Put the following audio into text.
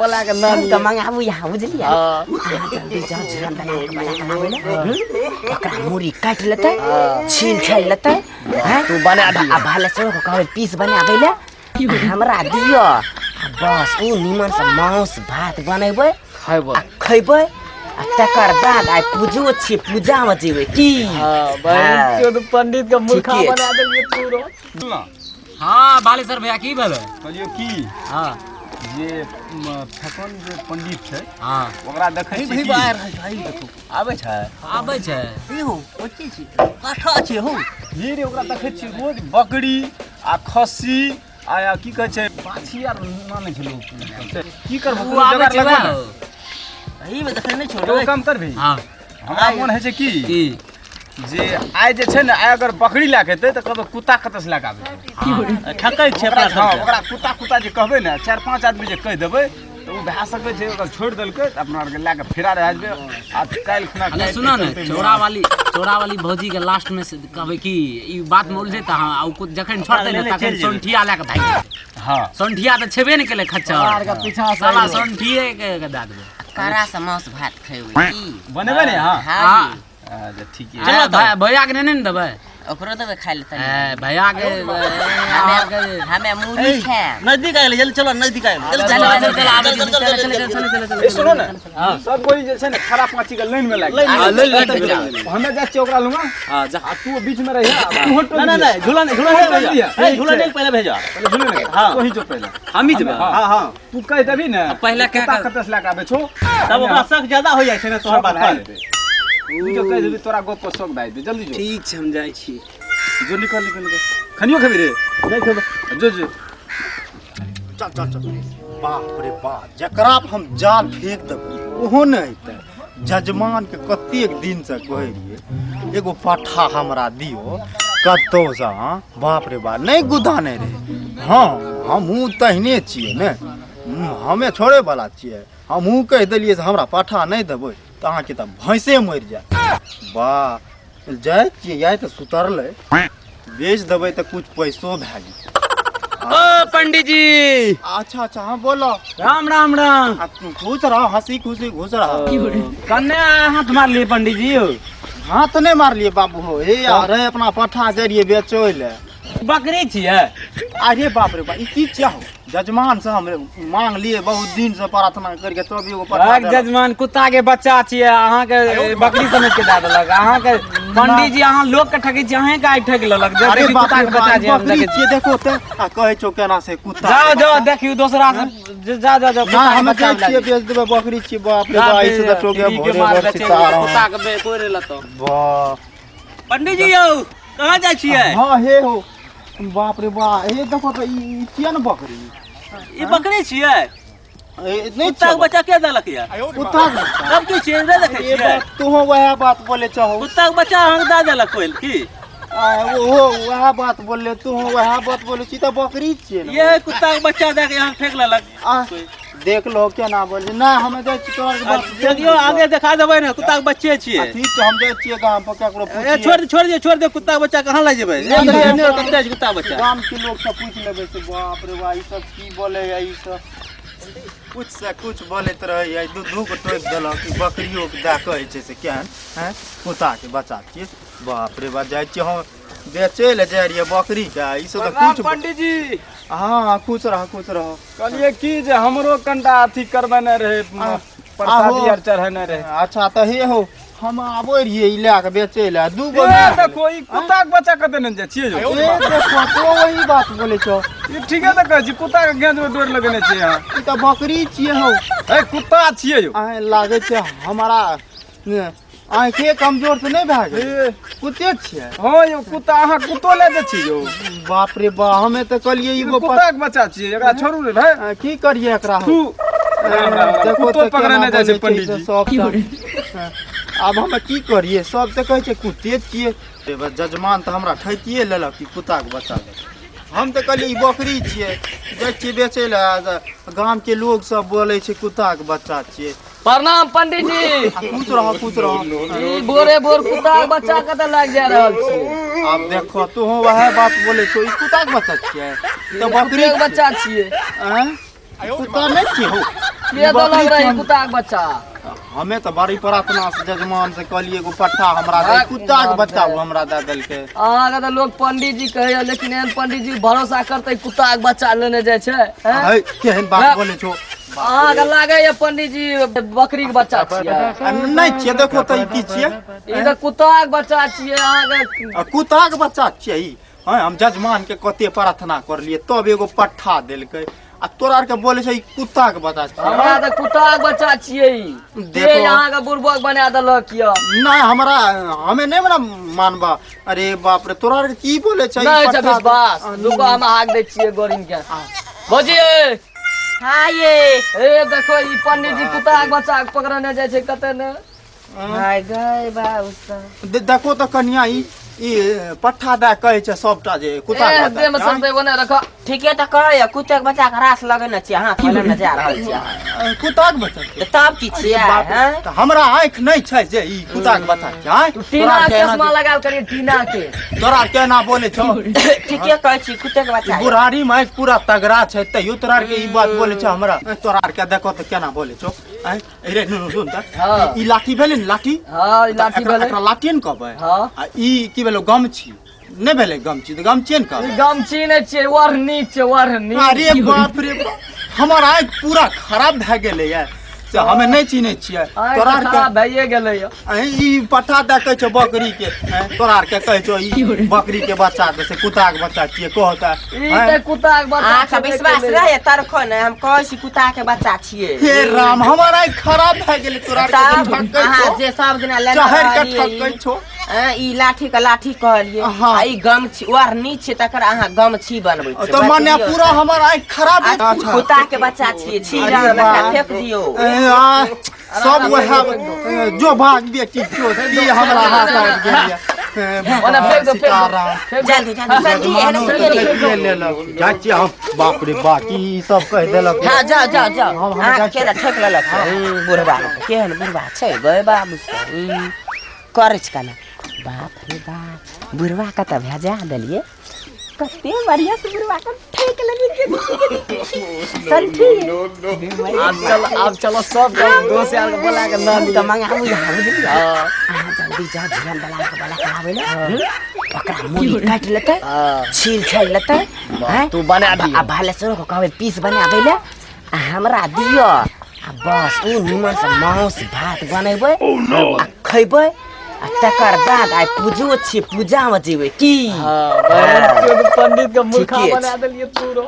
बोला के नाम सबके मंगाबू यहाँ बुझलियै। हाँ। अहाँ जल्दी जाउ, झिरन बना के बना के लाबै ने। ओकरा मूड़ी काटि लेतै, छील छालि लेतै, हैं? तू बना दिहे। आ भाले से ओकरा कहबै पीस बनाबै ले, हमरा दिअ आ बस ओ निमन से मांस भात बनेबै खैबै आ खैबै आ तकर बाद आइ पूजो छी, पूजामे जेबै की। हाँ, बहन चोद पंडित के मूर्खा ठीके बना देलियै पूरा। हाँ बालेश्वर भैया, की भेलै? कहलियौ की हाँ जे फेकन जे पंडित छै, हाँ, ओकरा देखै छियै की? आबै छै। आबै छै। पाठा छै हो। ये रे, ओकरा देखै छियै रोज बकरी आ खस्सी आ की कहै छै बाछी आर मानै छै लोक। की करबो? ओ कोनो आबै जोगाड़ छै लगबे वएह। ने। एहि में देखै नहि एगो छोड़ो। काम करबही? हाँ। हमरा मोन होइ छै की की जे आइ जे छै ने, आइ अगर बकरी लए के एतै तऽ कहबै कुत्ता कतऽसँ लए के आबै छै? ठकै छै अपना। ओकरा, हँ, ओकरा कुत्ता कुत्ता जे कहबै ने, चारि पाँच आदमी जे कहि देबै तऽ ओ भए सकै छै ओकरा छोड़ि देलकै तऽ अपना आरके लए कऽ फिरा रहि जेबै आ काल्हि खुना अरे सुनो ने, चौरा वाली, चौरा वाली भौजी के लास्ट में से कहबै कि ई बात में उलझे तऽ हाँ, आ उ जखन छोड़तै ने तखन सोंठिया लए के भागि जेतै। हाँ। सोंठिया तऽ छेबे ने केलै खच्चर साला, सोंठिए के दए देबै। कड़ा से मांस भात खैबै की? बनेबै ने? हाँ। हाँ। हाँ। अच्छा, ठीक है। चलो, भैया के नहि ने देबै? ओकरो देबै खाइ लए तनी। ए, भैया के अहाँके हमे मूड़ी खायब। नजदीक आयल, जल्दी चलो, नजदीक आयल, जल्दी। चलो चलो चलो, आबै छी, चलो चलो चलो चलो चलो। ए सुनो ने, सब कोई जे छै ने खड़ा पाँची के लाइन में लागि हाँ, लाइन लागि जाओ। हमे जाइ छियै ओकरा लुंगा। हाँ, जा। आ तू बीच में रहिया, तू हटो। ना ना ना, झूला नहीं, झूला नहीं भेजो। ए, झूला नहीं, पहले भेजो। पहले झूले ने। हाँ। तोही जो पहले। हमही जेबै। हाँ हाँ, तू कहि देबही ने पहिले कह कुत्ता कतऽ से लए के आबै छौ। तब ओकरा शक ज्यादा हो जाइ छै ने तोहर बात पर। तू जो कहि देबही, तोरा गप पर शौक भए जेतै। जल्दी जो। ठीक छै, हम जाइ छी। जो, निकल निकल निकल। खनियो खेबही रे? नहीं खेबै। जो जो। चल चल चल। बाप रे बाप, जकरा पर हम जाल फेंक देबै ओहो नहि अयतै। जजमानके कतेक दिनसँ कहै रहियै एगो पट्ठा हमरा दियौ कतहुसँ। हँ, बाप रे बाप, नहि गुदाने रहै। हँ, हमहूँ तहिने छियै ने, हमे छोड़ैवला छियै? हमहूँ कहि देलियै से हमरा पट्ठा नहि देबै तऽ अहाँके तऽ भैंसे मरि जायत। वाह, जाइ छियै, आइ तऽ सुतरलै, बेच देबै तऽ कुछ पैसो भए जेतै। ओ पंडित जी। अच्छा अच्छा, हाँ, बोलो। राम राम राम। आ, तू खुश रहो, हंसी खुशी खुश रहो। कन्ने हाथ मारलियै पंडित जी यौ? हाथ नहीं मारलिए बाबू हो। हे यार, हे अपना पठा जरिए बेचो ले। बकरी छियै? अरे बाप रे बाप, ई की चाहो? जजमान से हम मांग लिए बहुत दिन से प्रार्थना करके तब एगो पठा भाग देलक। जजमान कुत्ता के बच्चा छियै, अहाँके बकरी समझ के दए देलक अहाँके। पंडित जी, अहाँ लोक के ठकै छी, अहें के आइ ठकि लेलक। जे अरे देखी बाप कुत्ता रे के बच्चा बाप, छियै, हम बकरी देखै छी। छियै, देखो ते आ कहै छौ केना से कुत्ता जाओ के जाओ बच्चा। देखियौ दोसरा से, जा जा जा। ना, कुत्ता के हम बच्चा जाइ छियै, बेच देबै, बकरी छियै। बाप रे बाप, ऐसे तऽ टोके भोरे भोर सितारा। कुत्ता के कोइ रे लतो। वाह। पंडित जी यौ, कहाँ जाइ छियै? हाँ, हे हो, बाप रे बाप, हे देखो तऽ ई छियै ने बकरी। ई बकरी छियै? ए, नहि कुत्ता के छियै। बच्चा के देलक या? कुत्ता के बच्चा? तब की छियै? नहि देखै ए छियै? बात तोहो वएह बात बोले चाहो। कुत्ता के बच्चा अहाँके दए देलक कोइ की? आ, ओहो वएह बात बोलले, तोहो वएह बात बोले छी, तऽ बकरी छियै ने। ये कुत्ता के बच्चा दए के यहाँ फेंक लेलक। आ, देख लो केना बोले ना। हमे जाइ छी तोहर बात। देखियौ, आगे देखा देबै ने, कुत्ता के बच्चे छियै। ठीक छै, हम जाइ छियै गाम पर ककरो ए पूछिए। छोड़ छोड़ दियौ, छोड़ दियौ, कुत्ता के बच्चा कहाँ लए जेबै? नहि, नहि, नहि, कते छै कुत्ता के बच्चा? गाम के लोग से पूछ लेबै से। बाप रे बा, ई सब की बोले है? ई सब कुछ से कुछ बोलैत रहै है। दू दू के टोपि देलक ई बकरियो के दए कहै छै से केहन हैं कुत्ता के बच्चा छियै। बाप रे बा, जाइ छियै हम बेचै लए जाइ रहियै बकरी के, ई सब तऽ कुछ। पंडित जी। हाँ, खुश रह, खुश रह। कहलियै की जे हमरो कनिटा अथी करबेने रहै, प्रसादी आहो। आर चढ़ेने रहै। अच्छा, तऽ हे हो, हम आबै रहियै ई लए कऽ बेचै लए, दू गो ए भए गेलै। देखो, ई कुत्ता के बच्चा कतऽ ने जाइ छियै यौ? ए देखो, तो वही बात बोलै छौ। ई ठीके तऽ कहै छी, कुत्ता के गेंद में डोर लगेने छियै अहाँ। ई तऽ बकरी छियै हौ। ए, कुत्ता छियै यौ। अहें लागै छै हमारा आँखे कमजोर तऽ नहि भए गेल? ए, कुत्ते छियै। हँ यौ, कुत्ता। अहाँ कुत्तो लए जाइ छी यौ? बाप रे बा, हमे तऽ कहलियै ई ई गो कुत्ता के बच्चा छियै, एकरा छोड़ू रे भाई। की करियै एकरा हम? थू, राम राम राम। देखो कुत्तो तऽ पकड़ने केना जाइ छै बोलै पंडित छै जी। सब तऽ। आब हम की करियै? सब तऽ कहै छै कुत्ते छियै। ए बस, जजमान तऽ हमरा ठकिए लेलक कि कुत्ताके बच्चा देलक। हम तऽ कहलियै ई बकरी छियै, जाइ छियै बेचै लए, तऽ गामके लोग सब बोलै छै कुत्ताके बच्चा छियै। प्रणाम पंडित जी। आ, खुश रह, खुश रह। ई भोरे भोर कुत्ता के बच्चा कतऽ लागि जा रहल छै? आब देखो, तूहो वएह बात बोलै छौ। ई कुत्ताके बच्चा छियै? ई तऽ बकरी कुत्ते के बच्चा छियै। आँय? कुत्ता नहि छियै हौ। के देलक रही कुत्ता के बच्चा? हमे तऽ बड़ी प्रार्थना से जजमान से कहलिए एगो पट्ठा हमरा दे, कुत्ता के बच्चा उ हमरा दे देलकै। अहाँके तऽ लोग पंडित जी कहैया, लेकिन एहन पंडित जी भरोसा करतै कुत्ता के बच्चा लेने जाइ छै, हैं? है केहन बात बोले छो। अहाँके लागैया पंडित जी बकरी के बच्चा छियै? आ, नहि छियै, देखो तऽ ई की छियै। ई तऽ कुत्ता के बच्चा छियै अहाँके। आ, कुत्ता के बच्चा छियै ई? हँ, हम जजमान के कते प्रार्थना करलियै तब एगो पट्ठा देलकै, आ तोरा आर के बोले छै ई कुत्ता के बच्चा छियै। हमरा तऽ कुत्ता के बच्चा छियै ई। देखो। के अहाँके बुड़बक बना देलक यऽ? नहि, हमरा हमे नहि हमरा मानबा। अरे बाप रे, तोरा आर के की बोले छै ई नहि छै पट्ठा? विश्वास। रुको, हम हाक दै छियै गोरिन के। भौजी ए, हाँ ये ए देखो, ई पंडित जी कुत्ता के बच्चा के पकड़ने जाइ छै कते ने। हाय गए बाबू साहब। देखो तऽ कनिया, ई ई पट्ठा दए कहै छै सबटा जे कुत्ता के ए बच्चा देह में छै। सब ओने रख। ठीके तऽ कहैया, कुत्ते के बच्चा के रास लगेने छियै हाथ वाला ने जा रहल छियै अहाँ। कुत्ता के बच्चा छै। तऽ तब की छियै? बाप रे, हैं? तऽ हमरा आँखि नहि छै जे ई कुत्ता के बच्चा छै, आँय? तू तोरा टीना आर के के एना चश्मा लगाल करिए टीना के। तोरा आर केना बोले छौ? ठीके कहै छी, कुत्ते के बच्चा। बुढ़ारी में आँखि पूरा तगड़ा छै, तैयो तोरा आर के ई बात बोले छौ हमरा? तोरा आर के देखो तऽ केना बोले छौ, आँय? रे नुनू सुन तऽ। हाँ। ई लाठी भेलै ने लाठी? हाँ, ई लाठी एकरा भेलै। एकरा लाठी ने कहबै? हाँ। आ ई की भेलै? गमछी नहि भेलै? गमछी तऽ गमछिए ने ई कहबै। गमछी नहि छियै, ओढ़नी छियै, ओढ़नी। अरे बाप रे बाप, हमर आँखि पूरा खराब भए गेलैया से हमे नहि चिन्है छियै। आँखि तोरा तऽ आरके खराब भइए गेलैया। अहीं ई पट्ठा दए कहै छौ बकरी के, हैं? तोरा आरके कहै छौ ई बकरी के बच्चा के से कुत्ता के बच्चा छियै कहता। ई तऽ कुत्ता के बच्चा अहाँके छेबे विश्वास केलै। रहै तरखो ने, हम कहै छी कुत्ता के बच्चा छियै। हे राम, हमर आँखि खराब भए गेलै। तोरा आरके जे तब ठकै अहाँ छौ जे सब दिना लेने चहरि के रहलियै ठकै छौ। हैं, ई लाठी के लाठी कहलियै हाँ। आ ई गमछी ओढ़नी छियै, तकर अहाँ गमछी बनबै छियै। तऽ माने बतबियौ। पूरा हमर आँखि खराब आ भए अच्छा। कुत्ता के बच्चा छियै छी अरे राम, एकरा बाप। फेंक दियौ। ए, आ, सब वएह जो भाग बेटी जो ई हमरा हाथ आबि गेल ये। ओने फेंक दो, फेंक दो। सीताराम। फेंक दो। जल्दी जल्दी जल्दी, एहन सुनिए रे। देखिए लेलक, जाइ छियै हम। बाप रे बाप, की ई सब कहि देलक। हाँ, जाओ जाओ जाओ। हम अहाँ जाइ केना ठोक लेलक? बुढ़बा केहन बुढ़बा छै गए बाबू करै छै केना। बाप रे बाप, बुढ़बा के तऽ भेजा देलियै। कते बढ़िया से बुढ़बा के ठेक लेलियै संठी। आब चल, आब चलो, सब दोस्त यार के बोला के ना तऽ मंगाबू यहाँ, बुझलियै? अहाँ जल्दी जाउ, झिलम बला के बोला के आबै ले। ओकरा मूड़ी काटि लेतै, छील छालि लेतै, हैं? तू बना दियौ। आ भालेश्वरो के कहबै पीस बनाबै ले आ हमरा दिअ, आ बस उ निमन से मांस भात बनेबै आ खैबै, आ तकर बाद आइ पूजो छियै, पूजामे जेबै की। हाँ, बहन चोद पंडित के मूर्खा ठीके छै। बना देलियै पूरा।